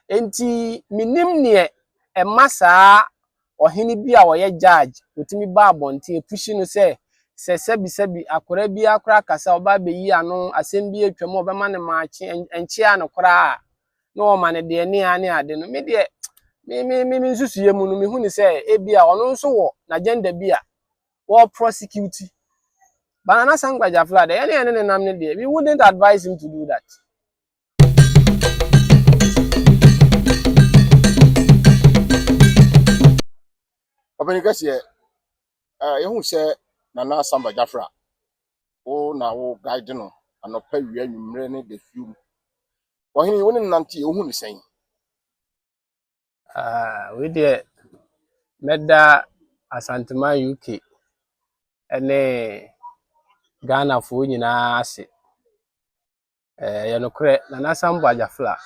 Enti menim neɛ ɛma saa ɔhene bi a ɔyɛ judge ɔtumi ba abɔnten epush no sɛ sɛ sɛbisɛbi akwadaa bi akora kasa ɔba abɛyi ano asɛm bi atwam a ɔbɛma no maakye nkyea no koraa a na ɔma no deɛ ne a ne ade no. Me deɛ me me me me nsusuiɛ mu no mehu ne sɛ ebi a ɔno nso wɔ n'agenda bi a wɔ prosecute. But Nana Samgba Gyafla deɛ yɛne yɛne ne nam no deɛ, we wouldn't advise him to do that. Ɔpanin kɛseɛ, yɛhu sɛ Nana Samba Jafra, wo na wo guide no anɔpa, wia, anwummerɛ ne dasuo mu. Ɔhene, wo ne no nante, wohu ne sɛn? Ah, wei deɛ mɛda Asanteman UK ne Ghanafoɔ nyinaa ase. Ɛyɛ nokorɛ, Nana Samgba Gyafla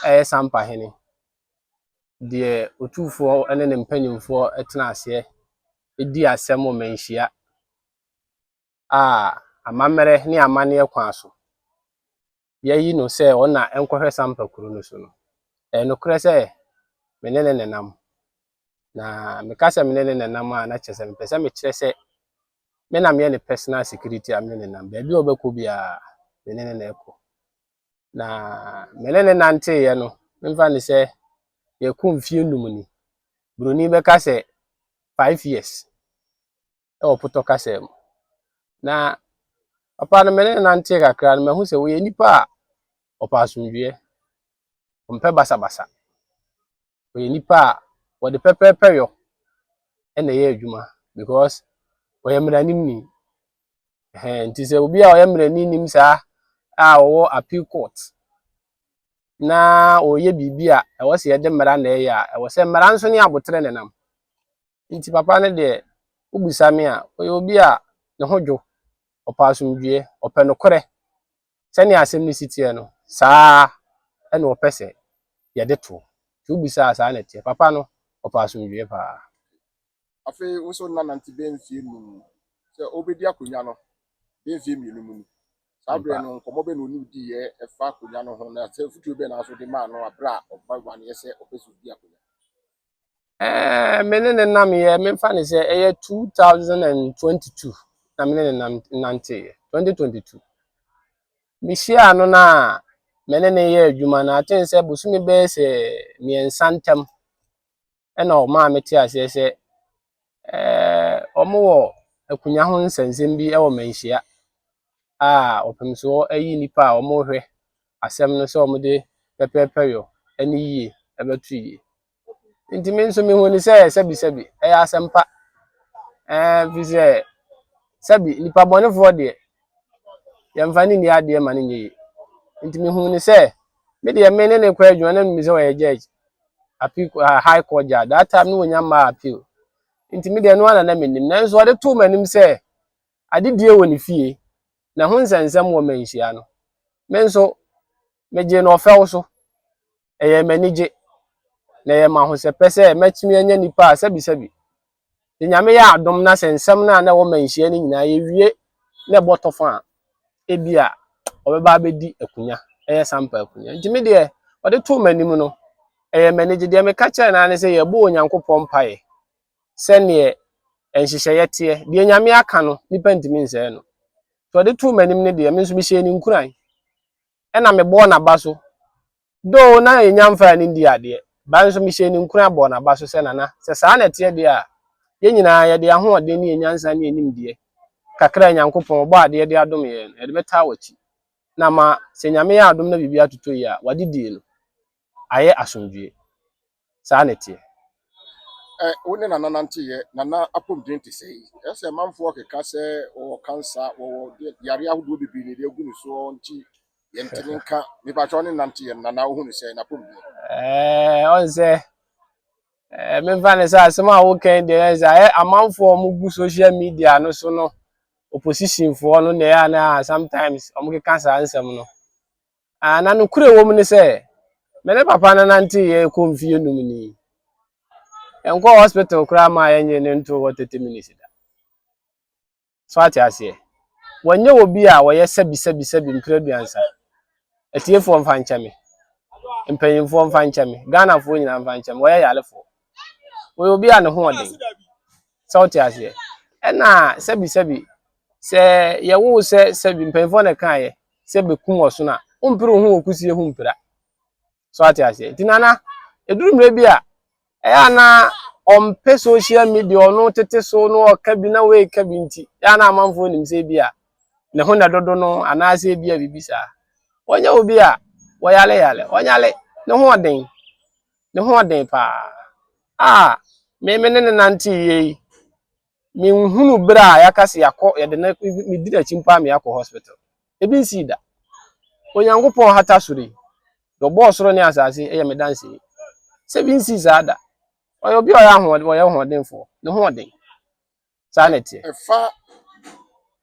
ɛyɛ Sampahene. Deɛ Otumfoɔ ne ne mpanimfoɔ tena aseɛ di asɛm wɔ manhyia a amammerɛ ne amanneɛ kwan so. Yɛayi no sɛ ɔna nkɔhwɛ Sampa kuro no so no. Ɛyɛ nokorɛ sɛ me ne ne nenam. Na meka sɛ me ne ne nenam a, na kyerɛ sɛ mepɛ sɛ mekyerɛ sɛ me na meyɛ ne personal security a me ne ne nam. Baabi a ɔbɛkɔ biara, me ne ne na ɛkɔ. Na me ne ne nanteeɛ no, memfa ne sɛ yɛkɔ mfie 5 ni. Buroni bɛka sɛ 5 years ɛwɔ potɔ kasa mu. Na papa no me ne ne nantee kakra no, mahu sɛ ɔyɛ nipa a ɔpɛ asomdwoeɛ, ɔmpɛ basabasa. Ɔyɛ nipa a wɔde pɛpɛɛpɛ yɔ ɛna ɛyɛ adwuma because ɔyɛ mmaranimni. Ɛhɛn, nti sɛ obi a ɔyɛ mmaranimni saa a ɔwɔ appeal court na ɔreyɛ biribi a ɛwɔ sɛ yɛde mmara na ɛyɛ a, ɛwɔ sɛ mmara nso ne abotire nenam. Nti papa no deɛ, wobisa me a, ɔyɛ obi a ne ho dwo, ɔpɛ asomdwoeɛ, ɔpɛ nokorɛ. Sɛnea asɛm no si teɛ no, saa ɛna ɔpɛ sɛ yɛde to. Nti wobisa a, saa na ɛteɛ. Papa no, ɔpɛ asomdwoeɛ paa. Afei wo nso nanante bɛyɛ mfie 5 sɛ wobɛdi akonnwa no bɛyɛ mfie 2 mu ni. Saa berɛ no, nkɔmmɔ bɛ na ɔne wo diiɛ ɛfa akonnwa no ho, na sɛ afotuo bɛn na nso de maa no aberɛ a ɔba waneɛ sɛ ɔpɛ sɛ ɔdi akonnwa? Me ne ne nam yɛ, memfa ne sɛ ɛyɛ 2022 na me ne ne nam nanteeɛ. 2022. Mehyiaa no na me ne ne yɛ adwuma no, aten sɛ bosome bɛyɛ sɛ 3 ntam ɛna ɔmaa me te aseɛ sɛ ɔmo wɔ akonnwa ho nsɛnsɛm bi ɛwɔ manhyia a ɔpemsoɔ ayi nnipa a ɔmo hwɛ asɛm no sɛ ɔmo de pɛpɛɛpɛ yɔ ɛne yie ɛbɛto yie. Nti me nso mehu ne sɛ sɛbisɛbi ɛyɛ asɛm pa. Fi sɛ sɛbi nipa bɔnefoɔ deɛ, yɛmfa ne nni adeɛ ma no nyɛ yie. Nti mehu ne sɛ me deɛ me ne ne kɔ adwuma na menim sɛ ɔyɛ judge, appeal high court judge. That time no wɔnya mmaa appeal. Nti me deɛ no ara na menim. Nanso ɔde too m'anim sɛ adedie wɔ ne fie na ho nsɛnsɛm wɔ manhyia no. Me nso megye no ɔfɛw so. Ɛyɛ m'ani gye na ɛyɛ m'ahosɛpɛ sɛ mɛtumi anya nipa a sɛbisɛbi de Nyame yɛ adom na sɛ nsɛm no a na ɛwɔ manhyia no nyinaa yɛwie na ɛbɔ tɔfa a, ebi a ɔbɛba abɛdi akonnwa, ɛyɛ Sampa akonnwa. Nti me deɛ ɔde too m'anim no, ɛyɛ m'ani gye. Deɛ meka kyerɛ no ara ne sɛ yɛbɔ Onyankopɔn mpaeɛ sɛneɛ nhyehyɛeɛ teɛ. Deɛ Nyame aka no, nipa ntumi nsɛe no. Nti ɔde too m'anim no deɛ, me nso mehyɛɛ ne nkuran ɛna mebɔɔ n'aba so. Though na yɛnya mfaa ne ndi adeɛ, ba nso mehyɛɛ ne nkuran bɔɔ n'aba so sɛ, Nana, sɛ saa na ɛteɛ deɛ a, yɛn nyinaa yɛde ahoɔden ne yɛn nyansa ne yɛn nimdeɛ kakra a Nyankopɔn ɔbɔ adeɛ de adom yɛn no, yɛde bɛtaa w'akyi. Na ma sɛ Nyame yɛ adom na biribi atotɔ yie a, w'adedie no ayɛ asomdwie. Saa na ɛteɛ. Wo ne Nana nanteeɛ, Nana apɔmuden te sɛ yi? Ɛsɛ manfoɔ keka sɛ wɔwɔ cancer, wɔwɔ yare ahodoɔ bebree na ɛde agu ne soɔ nti yɛntene nka. Mepakyɛ, wo ne nanteeɛ no, Nana wohu ne sɛ n'apɔmuden? Ɔn sɛ memfa ne sɛ asɛm a woka yi deɛ, sɛ ayɛ amanfoɔ a ɔmo gu social media no so no, oppositionfoɔ no na ɛyɛ a na sometimes ɔmo keka saa nsɛm no. Ah, na nokorɛ wɔ mu ne sɛ me ne papa no nanteeɛ kɔ mfie 5 ni. Ɛnkɔ hospital koraa ma yɛnyɛ ne nto hɔ 30 minutes da. So ate aseɛ. Wɔnyɛ obi a wɔyɛ sɛbi sɛbi sɛbi mpere aduansa. Atiefoɔ mfa nkyɛ me. Mpanyinfoɔ mfa nkyɛ me, Ghanafoɔ nyinaa mfa nkyɛ me, wɔyɛ yarefoɔ. Wɔyɛ obi a ne ho ɔden. Sɛ wote aseɛ. Ɛna sɛbi sɛbi, sɛ yɛwo sɛ sɛbi mpanyinfoɔ na ɛkaeɛ sɛ bɛkum ɔsono a, wompere wo ho wɔ kusie ho mpira. So ate aseɛ. Nti Nana, ɛduru mmerɛ bi a, ɛyɛ a na ɔmpɛ social media, ɔno tete so na ɔka bi na wei ka bi, nti ɛyɛ a na amanfoɔ nim sɛ bi a ne ho na dodo no anaasɛ bi a biribi saa. Wɔnyɛ obi a wɔyale yale, ɔnyale, ne ho ɔden, ne ho ɔden paa. A me ne ne nante yie yi, menhunu berɛ a yɛaka sɛ yɛakɔ yɛde ne medi n'akyi mpo a meyɛakɔ hospital. Ebi nsii da. Onyankopɔn hata soro yi, deɛ ɔbɔɔ soro ne asase yɛ me danseni. Sɛ bi nsii saa da. Ɔyɛ obi a ɔyɛ ahoɔden, ɔyɛ ahoɔdenfoɔ, ne ho ɔden. Saa na ɛteɛ. Ɛfa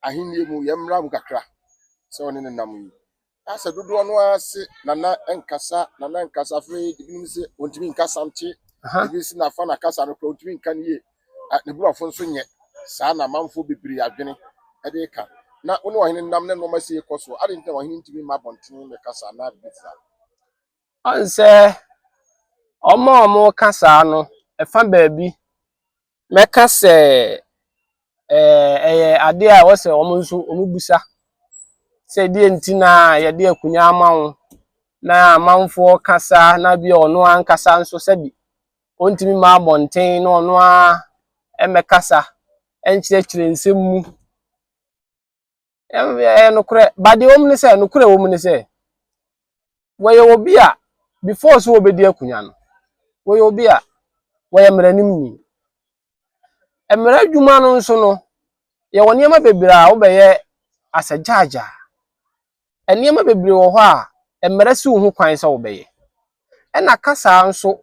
ahenni mu, yɛmmra mu kakra sɛ ɔne ne nam yi. Asɛ dodoɔ no ara se Nana nkasa, Nana nkasa. Afei ebinom sɛ ɔntumi nkasa nte, ebi si nafa na kasa no koraa ɔntumi nka no yie. Ne borɔfo nso nyɛ saa na amanfoɔ bebree adwene ɛde ka. Na wo ne ɔhene nam ne nneɛma sie kɔ so. Ade nti na ɔhene ntumi mma abɔnten mmɛkasa anaa biribi saa? Ɔn sɛ ɔmo a ɔmo ka saa no, ɛfa baabi mɛka sɛ ɛyɛ adeɛ a ɛwɔ sɛ ɔmo nso ɔmo bisa sɛ deɛ nti na yɛde akonnwa ama wo na amanfoɔ kasa, na bi a ɔno ankasa nso sɛbi ɔntumi mma abɔnten na ɔno ara ɛmmɛkasa ɛnkyerɛkyerɛ nsɛm mu. Ɛyɛ nokorɛ ba deɛ ɛwɔ mu ne sɛ, nokorɛ ɛwɔ mu ne sɛ, wɔyɛ obi a before sɛ wɔbɛdi akonnwa no, wɔyɛ obi a wɔyɛ mmaranimni. Mmara adwuma no nso no, yɛwɔ nneɛma bebree a wobɛyɛ as a judge a, nneɛma bebree wɔ hɔ a mmara si wo ho kwan sɛ wobɛyɛ. Ɛna kasa nso,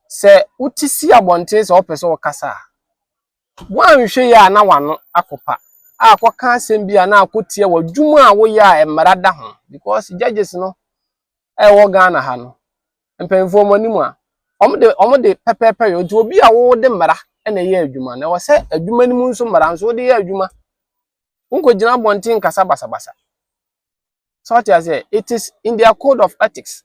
sɛ wote si abɔnten sɛ wopɛ sɛ wokasa a, woanhwɛ yie a na w'ano akɔpa a akɔka asɛm bi a na akɔtia w'adwuma a woyɛ a mmara da ho, because judges no ɛwɔ Ghana ha no, mpanyinfoɔ wɔn anim a wɔn de pɛpɛɛpɛ yɛ. Nti obi a wɔde mmara ɛna ɛyɛ adwuma na ɛwɔ sɛ adwuma no mu nso mmara nso wɔde yɛ adwuma. Nkɔgyina abɔnten nkasa basabasa. So wate aseɛ, it is in their code of ethics.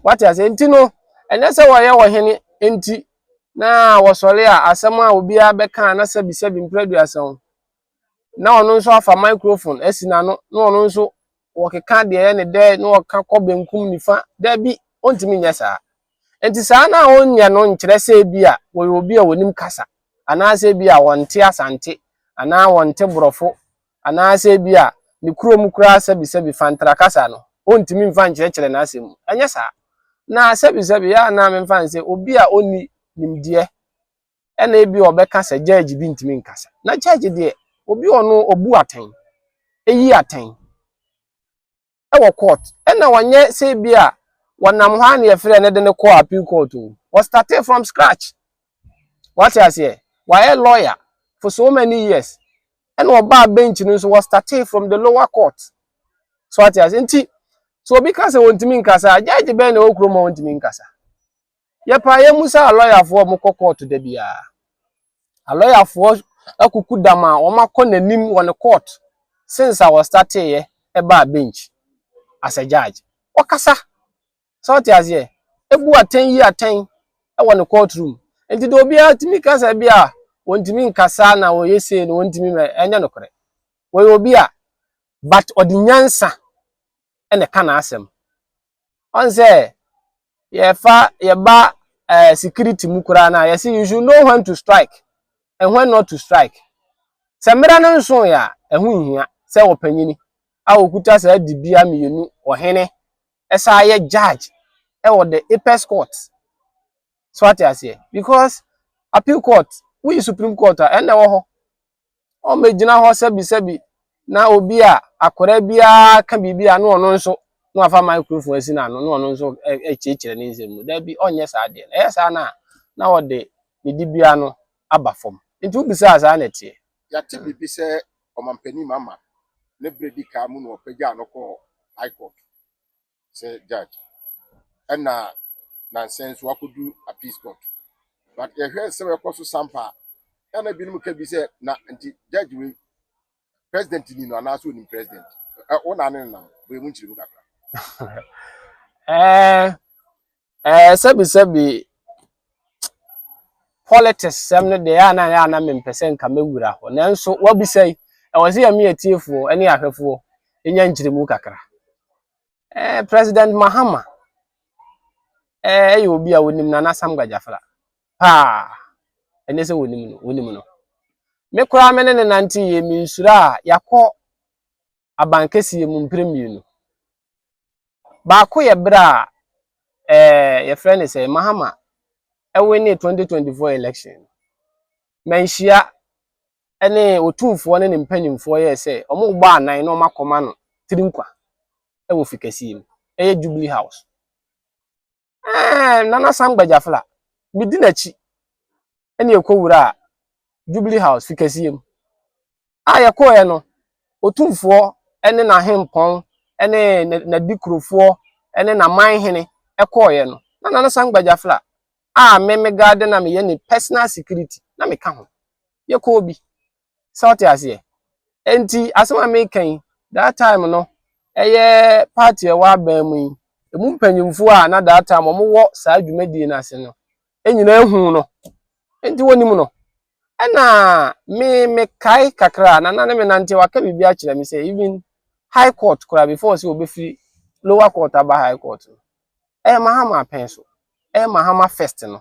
Wate aseɛ, nti no ɛnyɛ sɛ wɔyɛ ɔhene nti na wɔsɔre a asɛm a obiara bɛka na sɛbi sɛbi mprɛduasa ho na ɔno nso afa microphone asi n'ano na ɔno nso wɔkeka deɛ ɛyɛ ne dɛ na wɔka kɔ benkum nifa. Daabi, ɔntumi nyɛ saa. Nti saa na ɔnyɛ no nkyerɛ sɛ ebi a wɔyɛ obi a wɔnim kasa anaasɛ ebi a wɔnte Asante anaa wɔnte Borɔfo anaasɛ ebi a ne kurom koraa sɛbi sɛbi Fantra kasa no ɔntumi mfa nkyerɛkyerɛ n'asɛm mu. Ɛnyɛ saa. Na sɛbi sɛbi yɛ anaa memfa nsɛ obi a ɔnni nimdeɛ ɛna ebi a ɔbɛka sɛ judge bi ntumi nkasa. Na judge deɛ, obi a ɔno obu atɛn, eyi atɛn ɛwɔ court, ɛna wɔnyɛ sɛ ebi a wɔnam hɔ a na yɛfrɛ no de no kɔ appeal court o. Wɔ from scratch. Wate aseɛ, wayɛ lawyer for so many years, ɛna ɔbaa bench no nso wɔ started from the lower court. So wate aseɛ, nti so obi ka sɛ wɔntumi nkasa a, judge bɛn na ɛwɔ kurom a wɔntumi nkasa? Yɛpa yɛn mu sɛ alɔyafoɔ a wɔkɔ court da biara, alɔyafoɔ akuku dam a wɔn akɔ n'anim wɔ ne court since a wɔ starteeɛ ɛbaa bench as a judge, wɔkasa. Sɛ ɔte aseɛ, ebu atɛn, yi atɛn ɛwɔ ne court room. Nti de obiara tumi kasa bi a wɔntumi nkasa na wɔyɛ sei na wɔntumi mɛ, ɛnyɛ nokorɛ. Wɔyɛ obi a but ɔde nyansa ɛna ɛka n'asɛm. Ɔn sɛ yɛfa yɛba security mu koraa na yɛsɛ you should know when to strike and when not to strike. Sɛ mmerɛ no nso yɛ a, ɛho nhia sɛ ɔpanyini a okuta saa dibea mmienu, ɔhene ɛsan yɛ judge ɛwɔ the apex court. So ate aseɛ, because appeal court, woyi Supreme Court a ɛna ɛwɔ hɔ, ɔmmɛgyina hɔ sɛbi sɛbi na obi a akwadaa biara ka biribi a na ɔno nso na wafa microphone asi n'ano na ɔno nso ɛkyerɛkyerɛ ne nsɛm mu. Dabi, ɔnyɛ saa deɛ no. Ɛyɛ saa na ɔde ne dibea no aba fam. Nti wobisaa saa na ɛteɛ. Yɛate biribi sɛ ɔmampanin Mama ne berɛ di kan mu na ɔpagyaa no kɔɔ High Court sɛ judge, ɛna nansa nso wakɔdu appeals court. But yɛhwɛ nsɛm a ɛkɔ so sampa a, ɛna binom ka bi sɛ na nti judge wei, president ni no anaasɛ onim president? Ɛ wo na ne nam bɛyɛ mu nkyerɛ mu kakra. Ɛɛ ɛɛ sɛbisɛbi, politics sɛm no deɛ, ana yɛ ana mempɛ sɛ nka mɛwura hɔ, nanso wabisa yi, ɛwɔ sɛ yɛme atiefoɔ ne ahwɛfoɔ ɛnya nkyerɛmu kakra. President Mahama ɛyɛ obi a wonim Nana Samgba Gyafla paa. Ɛnyɛ sɛ wonim no, wonim no. Me koraa me ne ne nante yie, mensuro a yɛakɔ aban kɛseɛ mu mpere mmienu. Baako yɛ berɛ a yɛfrɛ no sɛ Mahama ɛwɔ ne 2024 election. Manhyia ne Otumfoɔ ne ne mpanyimfoɔ yɛɛ sɛ ɔmo bɔ anan na ɔmo akɔma no tiri nkwa ɛwɔ fi kɛseɛ mu, ɛyɛ Jubilee House. Nana Samgba Gyafla, medi n'akyi ɛne ɛkɔwura a Jubilee House fi kɛseɛ mu a yɛkɔɔɛ no, Otumfoɔ ne n'ahempɔn ne n'adikurofoɔ ne n'amanhene ɛkɔɔɛ no, na Nana Samgba Gyafla a me me guard na meyɛ ne personal security na meka ho, yɛkɔɔ bi. Sɛ ɔte aseɛ, nti asɛm a meka yi, that time no, ɛyɛ party a ɛwɔ aban mu yi emu mpanyimfoɔ a na that time wɔwɔ saa dwumadie no ase no nyinaa ehu no, nti wɔnim no. Ɛna me mekae kakra a Nana ne me nante, waka biribi akyerɛ me sɛ even High Court koraa, before sɛ wɔbɛfiri lower court aba High Court no, ɛyɛ Mahama apɛn so, ɛyɛ Mahama first no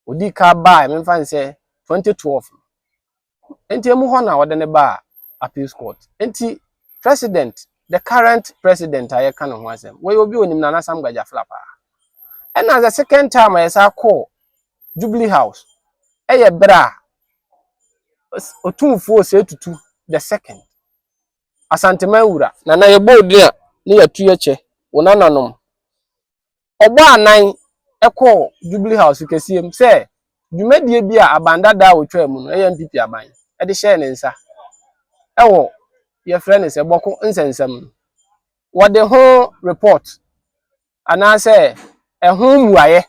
odi ka baa, memfa n sɛ 2012 nti emu hɔ na wɔde ne baa Appeals Court. Nti president, the current president a yɛka ne ho asɛm, wɔyɛ obi a onim Nana Samgba Gyafla paa. Ɛna the second time a yɛsa kɔɔ Jubilee House, ɛyɛ berɛ a Otumfoɔ Osei Tutu the Second, Asanteman wura Nana, yɛbɔ odin a ne yɛtu yɛkyɛ wo nananom, ɔbɔ anan ɛkɔɔ Jubilee House kɛseɛ mu sɛ dwumadie bi a aban dada a otwa mu no, ɛyɛ NPP aban, ɛde hyɛɛ ne nsa, ɛwɔ yɛfrɛ no sɛ Bɔko nsɛnsɛm no, wɔde ho report anaasɛ ɛho mmuaeɛ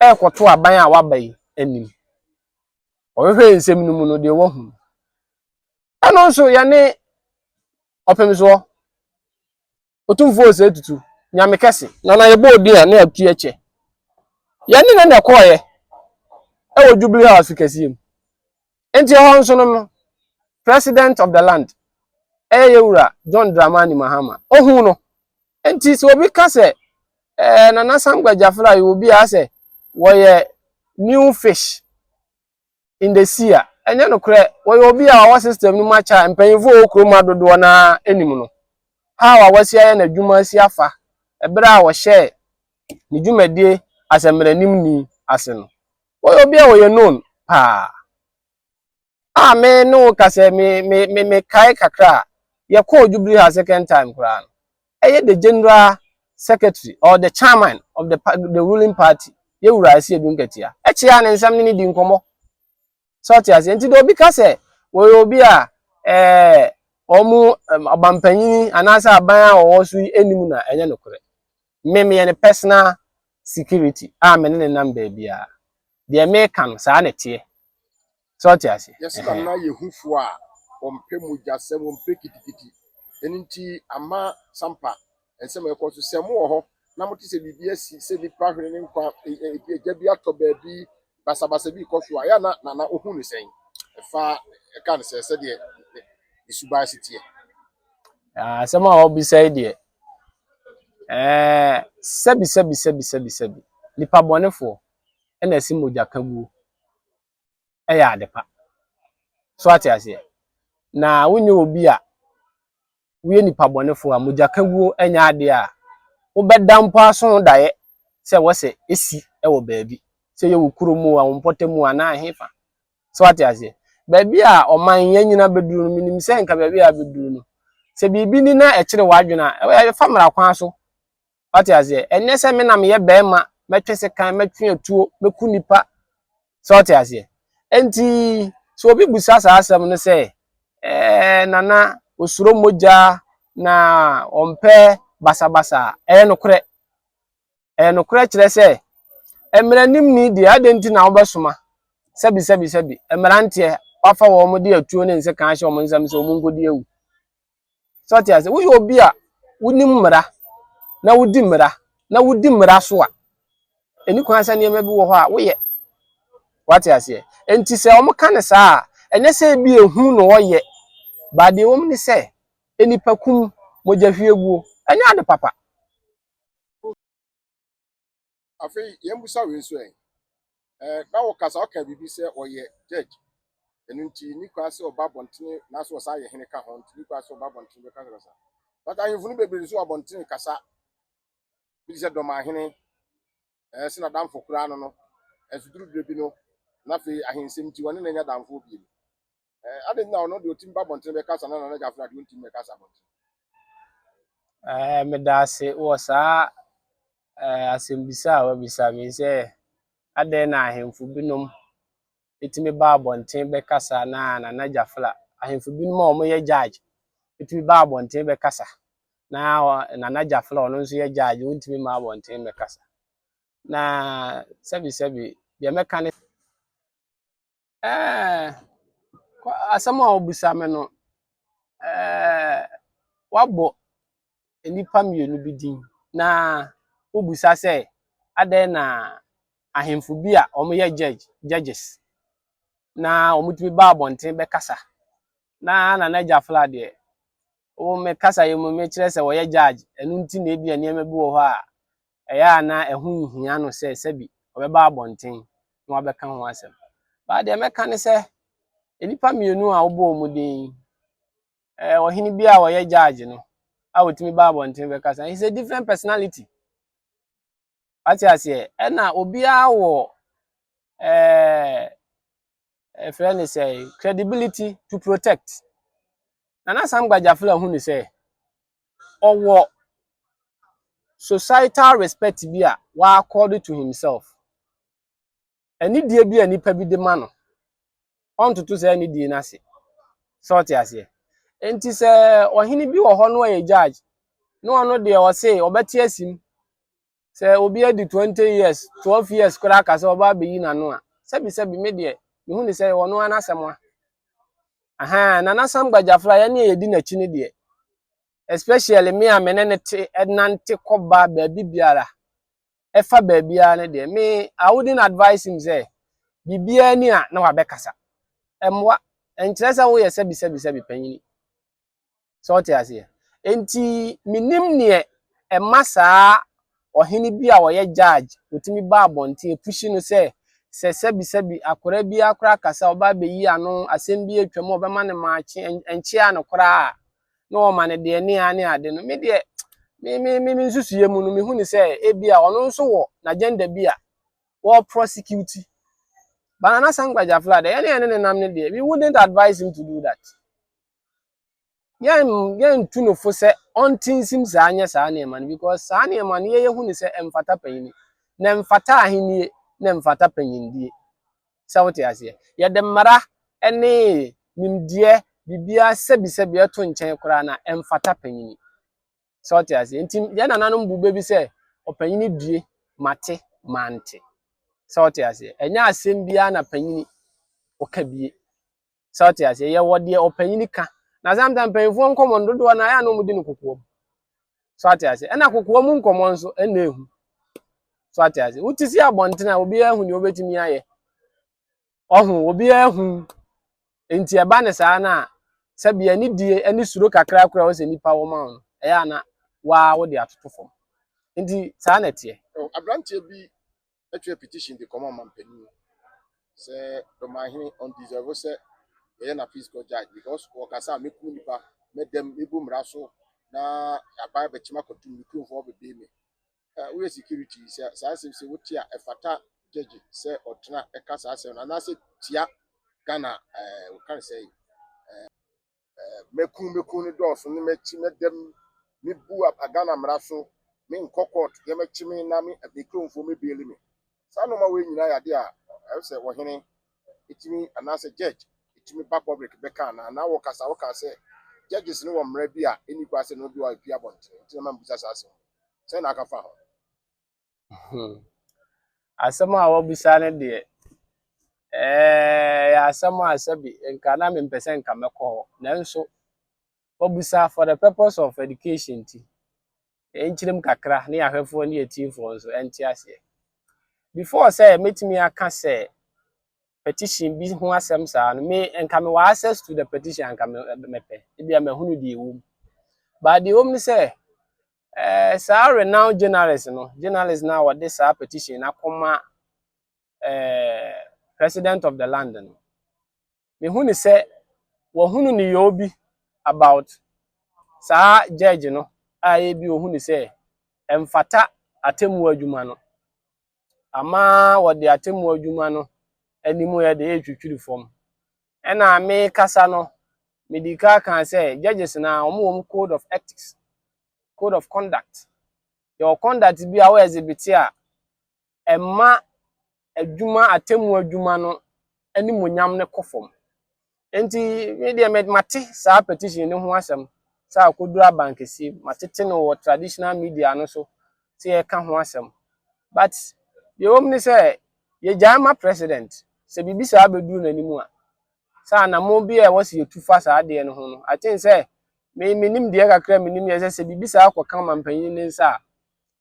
ɛrekɔto aban a waba yi anim. Ɔhwehwɛ nsɛm no mu no, deɛ wahu ɛno nso, yɛne Ɔpemsoɔ Otumfoɔ Osei Tutu, Nyame kɛse Nana, yɛbɔ odin a na yɛatu ɛkyɛ, yɛne ne na ɛkɔɔyɛ ɛwɔ Jubilee House kɛseɛ mu. Nti ɛhɔ nso no, president of the land, ɛyɛ yɛwura John Dramani Mahama, ohun no. Nti sɛ obi ka sɛ Nana Samgba Gyafla yɛ obi a sɛ wɔyɛ new fish in the sea a, ɛnyɛ nokorɛ. Wɔyɛ obi a ɔwɔ system no mu akyɛ a mpanyinfoɔ a wɔwɔ kurom adodoɔ naa anim no, how a wɔasi ayɛ n'adwuma asi afa ɛberɛ a wɔhyɛɛ ne dwumadie asɛmmaranimni ase no, wɔyɛ obi a wɔyɛ known paa. A me ne wo kasa, me me me mekae kakra a yɛkɔɔ Jubilee House second time koraa no, ɛyɛ the general secretary or the chairman of the ruling party, yɛwura Asiedu Nketia, ɛkyea ne nsɛm ne ne di nkɔmmɔ. Sɛ ɔte aseɛ, nti deɛ obi ka sɛ wɔyɛ obi a wɔn ɔbampanyini anaasɛ aban a wɔwɔ so yi anim na ɛnyɛ nokorɛ. Me meyɛ ne personal security a me ne ne nam baabiara, deɛ meka no saa na ɛteɛ. Sɛ ɔte aseɛ. Yɛsɛ Nana yɛ hufoɔ a wɔmpɛ mogyasɛm, wɔmpɛ kitikiti. Ɛno nti ama Sampa nsɛm a ɛkɔ so, sɛ mowɔ hɔ na mote sɛ biribi asi, sɛ nipa hwene ne nkwa, agya bi atɔ baabi, basabasa bi kɔ so a, yɛ na Nana ohu ne sɛn ɛfa ɛka ne sɛ sɛdeɛ ne suban si teɛ? Asɛm a wɔbisa yi deɛ, sɛbi sɛbi sɛbi sɛbi sɛbi, nipa bɔnefoɔ ɛna ɛsi mogya ka guo ɛyɛ ade pa so, ate aseɛ? Na wonyɛ obi a woyɛ nipa bɔnefoɔ a mogya ka guo ɛnyɛ adeɛ a wobɛda mpo aso daeɛ sɛ wɔsɛ esi ɛwɔ baabi, sɛ yɛ wɔ kurom a, wo mpɔtam mu anaa ɛhefa. So ate aseɛ, baabi a ɔman yɛn nyina bɛduru no, menim sɛ nka baabi a bɛduru no, sɛ biribi ni na ɛkyerɛ w'adwene a, ɛfa mmara kwan so. Wate aseɛ? Ɛnyɛ sɛ me na meyɛ bɛrima, mɛtwe sekan, mɛtwe atuo, mɛku nipa. Sɛ ɔte aseɛ, nti sɛ obi busa saa asɛm no sɛ Nana osuro mogya na ɔmpɛ basabasa a, ɛyɛ nokorɛ. Ɛyɛ nokorɛ kyerɛ sɛ mmeranimni deɛ, adɛn nti na wobɛsoma sɛbi sɛbi sɛbi mmeranteɛ wafa wɔn de atuo ne nsekan ahyɛ wɔn nsam sɛ wɔn nkɔdi awu? Sɛ ɔte aseɛ, woyɛ obi a wonim mmara na wodi mmara. na wodi mmara so a, ɛni kwan sɛ nneɛma bi wɔ hɔ a woyɛ. Wate aseɛ? Nti sɛ wɔn ka ne saa a, ɛnyɛ sɛ ebi ehu na ɔyɛ baadeɛ wɔm ne sɛ nipa kum, mogya hwie guo, ɛnyɛ ade papa. Afei yɛn busa wei nso ɛ na wɔkasa, ɔka biribi sɛ ɔyɛ judge, ɛno nti ni kwan sɛ ɔba abɔntene, nanso ɔsan yɛ hene ka ho, nti ni kwan sɛ ɔba abɔntene bɛka kasa. But ahemfo no bebree nso wɔ abɔntene kasa bi sɛ Dɔmahene sɛ n'adamfo koraa no ɛnso duru bere bi no, na afei ahensɛm nti wɔne no nya damfo bio. Ade na ɔno deɛ ɔtumi ba abɔntene bɛkasa, na Nana Gyafla deɛ ɔntumi bɛkasa abɔntene? Meda ase wɔ saa asɛmbisa a wabisa me sɛ adɛn na ahemfo binom ɛtumi ba abɔnten bɛkasa na Nana Gyafla, ahemfo binom a wɔyɛ judge ɛtumi ba abɔnten bɛkasa na Nana Gyafla, ɔno nso yɛ judge, wɔntumi ma abɔnten bɛkasa. Na sɛbisɛbi, deɛ mɛka ne asɛm a wobisa me no, wabɔ nnipa mmienu bi din na wobisa sɛ adɛn na ahemfo bi a wɔyɛ judges na wɔtumi ba abɔnten bɛkasa, na Nana Gyafla deɛ, wo me kasa yi mu mekyerɛ sɛ wɔyɛ judge, ɛno nti na ebi a nneɛma bi wɔ hɔ a ɛyɛ a na ɛho nhia no sɛ sɛbi ɔbɛba abɔnten na wabɛka ho asɛm. Baa deɛ mɛka ne sɛ nnipa mmienu a wobɔ wɔn din yi, ɔhene bi a ɔyɛ judge no a wɔtumi ba abɔnten bɛkasa, he's a different personality. Wate aseɛ? Ɛna obiara wɔ ɛfrɛ ne sɛ credibility to protect. Nana Samgba Gyafla hu ne sɛ ɔwɔ societal respect bi a wɔaccord to himself, anidie bi a nipa bi de ma no, ɔntoto saa anidie no ase. Sɛ ɔte aseɛ? Nti sɛ ɔhene bi wɔ hɔ no, ɔyɛ judge na ɔno deɛ ɔse ɔbɛte asim sɛ obi adi 20 years, 12 years koraa aka sɛ ɔba abɛyi n'ano a, sɛbisɛbi, me deɛ mehu ne sɛ ɔno ara n'asɛm a ahan. Nana Samgba Gyafla, yɛne a yɛdi n'akyi no deɛ, especially me a me ne ne te nante kɔba baabi biara, ɛfa baabiara no deɛ, me I wouldn't advise him sɛ biribiara ni a na wabɛkasa. Ɛmmoa, ɛnkyerɛ sɛ woyɛ sɛbi sɛbi sɛbi panyini. Sɛ ɔte aseɛ? Nti menim neɛ ɛma saa ɔhene bi a ɔyɛ judge otumi ba abɔnten epush no sɛ sɛbi sɛbi akwaraa bi akora kasa, ɔba abɛyi ano, asɛm bi atwam a ɔbɛma no maakye nkyea no koraa na ɔma no deɛ ne a ne ade no. Me deɛ, me nsusuyɛ mu no, mehu ne sɛ ebi a ɔno nso wɔ n'agenda bi a wɔɔ prosecute. But Nana Samgba Gyafla deɛ, yɛne ne nam no deɛ, we wouldn't advise him to do that. Yɛntu no fo sɛ ɔnte nsim saa, nyɛ saa nneɛma no, because saa nneɛma no, yɛyɛ hu ne sɛ ɛmfata panyini na ɛmfata ahennie na ɛmfata panyindie. Sɛ wote aseɛ? Yɛde mmara ne nimdeɛ biribiara sɛbisɛbi ɛto nkyɛn koraa na ɛmfata panyini. Sɛ wote aseɛ? Nti yɛn nananom bu bɛ bi sɛ ɔpanyini due mate mante. Sɛ wote aseɛ? Ɛnyɛ asɛm biara na panyini ɔka bie. Sɛ wote aseɛ? Yɛwɔ deɛ ɔpanyini ka, na sometimes mpanyinfoɔ nkɔmmɔ no dodoɔ no ayɛ a na wɔn di no kokoam. Sɛ wote aseɛ? Ɛna kokoam nkɔmmɔ nso ɛna ehu. Sɛ wote aseɛ? Wote si abɔnten a, obiara ehu nea obetumi ayɛ ɔho, obiara ehu. Nti ɛba ne saa na sɛbi anidie ɛne suro kakra koraa a wɔsɛ nipa wɔ ma wo no, ɛyɛ ana waa wode atoto fam. Nti saa na ɛteɛ. Aberanteɛ bi atwa petition de kɔma ɔmampanin sɛ Dɔmahene ɔndeserve sɛ yɛyɛ na peace court judge because wɔkasa a mɛkum nipa, mɛdɛm, mɛbu mmara so na aban bɛkyem akɔtum ne kuromfoɔ bɛbee me. Woyɛ security sɛ saa asɛm sɛ wote a, ɛfata judge sɛ ɔtena ɛka saa asɛm no anaasɛ tia Ghana wɔka no sɛ mɛkum no dɔɔso ne mɛkyi mɛdɛm mebu Ghana mmara so, menkɔ court, yɛmɛkyi me na me kuromfoɔ mɛbail me. Saa nneɛma wei nyinaa yɛ adeɛ a ɛwɔ sɛ ɔhene ɛtumi anaasɛ judge ɛtumi ba public bɛka anaa wɔkasa wɔka sɛ judges no wɔ mmara bi a ɛni kwa sɛ no bi wɔ apue abɔntene, nti na ma mbusa saa asɛm sɛn na aka fa ho. Asɛm a wabisa no deɛ, ɛyɛ asɛm a sɛbi nka na mempɛ sɛ nka mɛkɔ hɔ, nanso wabisa for the purpose of education nti Yɛnkyerɛ mu kakra ne ahwɛfoɔ ne atiefoɔ nso ɛnte aseɛ. Before sɛ mɛtumi aka sɛ petition bi ho asɛm saa no, me nka mewɔ access to the petition, anka mɛpɛ ebi a mahunu deɛ ɛwɔ mu. But deɛ ɛwɔ mu ne sɛ saa renowned journalist no, journalist na wɔde saa petition na akɔma president of the land no, mehu ne sɛ wɔhunu ne yɛ bi about saa judge no a ebi ohu ne sɛ ɛmfata atemmu adwuma no, ama wɔde atemmu adwuma no anim yɛ de ɛretwitwiri fam. Ɛna me kasa no, medi ka kan sɛ judges na wɔn wɔ mu code of ethics, code of conduct. Yɛwɔ conduct bi a wɔyɛ exhibit a ɛma adwuma, atemmu adwuma no animuonyam no kɔ fam. Nti me deɛ, mate saa petition no ho asɛm sɛ akɔduru abankɛseɛ mu, matete no wɔ traditional media no so sɛ yɛka ho asɛm. But deɛ ɛwɔ mu ne sɛ yɛgyae ma president sɛ biribi saa bɛduru n'anim a, sɛ anammɔn bi a ɛwɔ sɛ yɛtu fa saa adeɛ no ho no. I think sɛ me menim deɛ kakra menim yɛ sɛ biribi saa kɔka ɔmampanyin ne nsa a,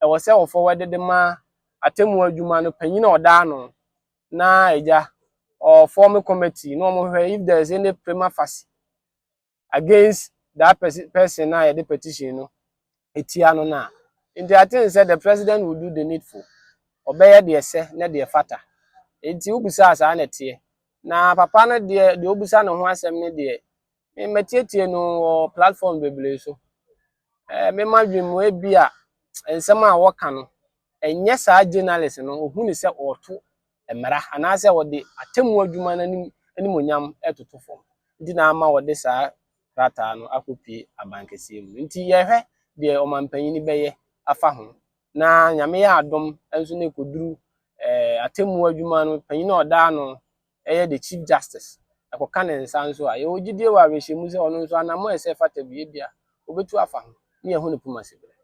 ɛwɔ sɛ wɔfɔwɔde de ma atemmu adwuma no panyin a ɔda ano na agya ɔform committee na wɔn hwɛ if there is any prima facie against that person na yɛde petition no etia no. Na nti I think sɛ the president will do the needful, ɔbɛyɛ deɛ sɛ ne deɛ fata. Nti wobisa saa na ɛteɛ. Na papa no deɛ, deɛ obisa ne ho asɛm ne deɛ, mmatietie no wɔ platform bebree so. Mema dwen mu ebi a nsɛm a wɔka no, ɛnyɛ saa journalist no ohun ne sɛ ɔreto mmara anaasɛ wɔde atemmu adwuma no anim animonyam ɛtoto fam, nti na ama wɔde saa krataa no akɔpie abankɛseɛ mu. Nti yɛhwɛ deɛ ɔmanpanyin bɛyɛ afa ho, na Nyame yɛ adom nso na ɛkɔduru atemmu adwuma no panyin a ɔda ano, ɛyɛ the Chief Justice, ɛkɔka ne nsa nso a, yɛwɔ gyidie wɔ awerɛhyɛmu sɛ ɔno nso anammɔ a ɛsɛ fata bi ebia obɛtu afa ho ne yɛho ne poma si berɛ.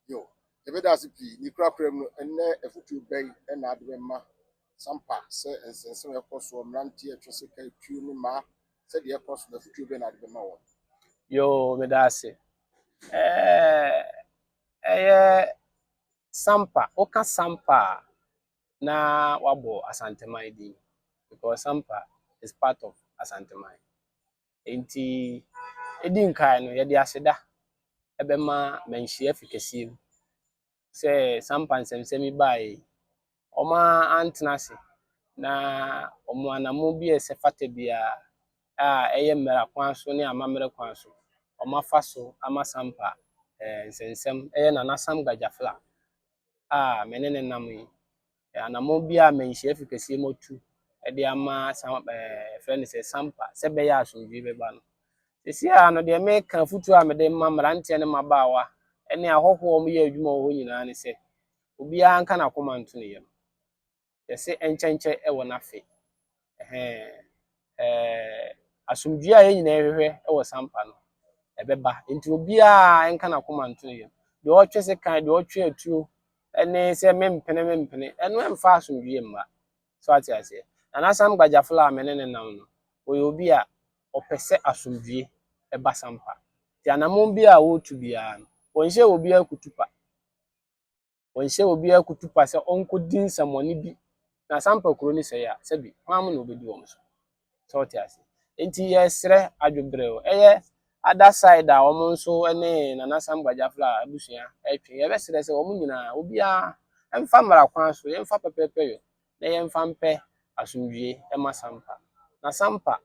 Yo, yɛbɛda ase pii. Ne kurakura mu no, ɛnnɛ afotuo bɛn ɛna ade bɛma Sampa sɛ nsɛnsɛm a ɛkɔ soɔ, mmeranteɛ atwa sika etuo ne mmaa, sɛdeɛ ɛkɔ so no, afotuo bɛn na ade bɛma wɔn? Yo, meda ase. Ɛyɛ Sampa, woka Sampa a, na wabɔ Asanteman din, because Sampa is part of Asanteman. Nti ɛdi nkae no, yɛde aseda ɛbɛma Manhyia fi kɛseɛ mu sɛ Sampa nsɛmsɛm yi baeɛ yi, ɔma antena ase na ɔmo anammɔn bi a ɛsɛ fata biara a ɛyɛ mmara kwan so ne amammerɛ kwan so ɔmo afa so ama Sampa nsɛnsɛm. Ɛyɛ Nana Sam Gagyafla a me ne ne nam yi, anammɔn bi a Manhyia fi kɛseɛ mu atu ɛde ama Sam frɛ no sɛ Sampa sɛ ɛbɛyɛ asomdwoe bɛba no. Seesei a no deɛ, meka afotuo a mede ma mmeranteɛ ne mmabaawa ne ahɔhoɔ a wɔyɛ adwuma wɔ hɔ nyinaa ne sɛ obiara nka n'akoma nto ne yam. Yɛse nkyɛnkyɛn wɔ n'afe. Ɛhɛn asomdwoe a yɛn nyinaa hwehwɛ wɔ Sampa no, ɛbɛba. Nti obiara nka n'akoma nto ne yam. Deɛ ɔtwe sekan, deɛ ɔtwe atuo ne sɛ mempene mempene, ɛno ɛmfa asomdwoe mma. So ate aseɛ? Nana Sam Gagyafla a me ne ne nam no, ɔyɛ obi a ɔpɛ sɛ asomdwoe ɛba Sampa. Nti anammɔn bi a wɔretu biara no, wɔnhyɛ obiara kutupa. Wɔnhyɛ obiara kutupa sɛ ɔnkɔdi nsɛmmɔne bi. Na Sampa kuro no sɛe a, sɛbi hwan mu na obɛdi wɔn so? Sɛ ɔte ase? Nti yɛsrɛ adwobrɛw. Ɛyɛ other side a wɔn nso ne Nana Sam Gagyafla abusua ɛtwe. Yɛbɛsrɛ sɛ wɔn nyinaa, obiara mfa mmara kwan so, yɛmfa pɛpɛɛpɛ yɔ na yɛmfa mpɛ asomdwoe ɛma Sampa. Na Sampa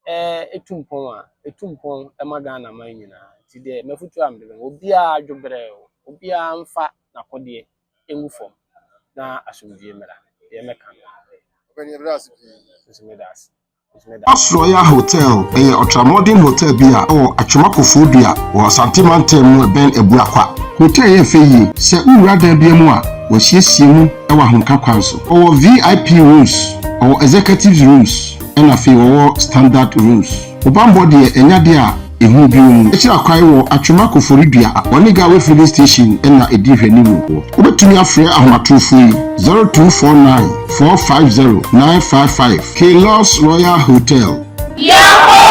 ɛtu mpɔn a, ɛtu mpɔn ɛma Ghana man nyinaa. Nti deɛ mafotuo a mede bɛma obiara, adwobrɛw, obiara mfa n'akodeɛ ngu fam na asomdwoe mmra. Deɛ mɛka no. Ɔpɛni, yɛbɛda ase pii. Nso meda ase. Nso meda ase. Royal Hotel ɛyɛ ultramodern hotel bi a ɛwɔ Atwima Koforidua wɔ Asante mantam mu, ɛbɛn Abuakwa. Hotel yɛ fɛ yie. Sɛ wowura dan bi mu a, wɔasiesie mu wɔ ahomka kwan so. Ɔwɔ VIP rooms, ɔwɔ executive rooms, ɛna afei wɔwɔ standard rooms. Ɔbammɔ deɛ, ɛnya deɛ a ehu bi wɔ mu. Akyiri akwan wɔ Atwima Koforidua, wɔne Gawe Filling Station ɛna ɛdi nhwɛnimu. Wobɛtumi afrɛ ahomatorofo yi 0249 450 955. Kelos Royal Hotel. Yɛkɔ.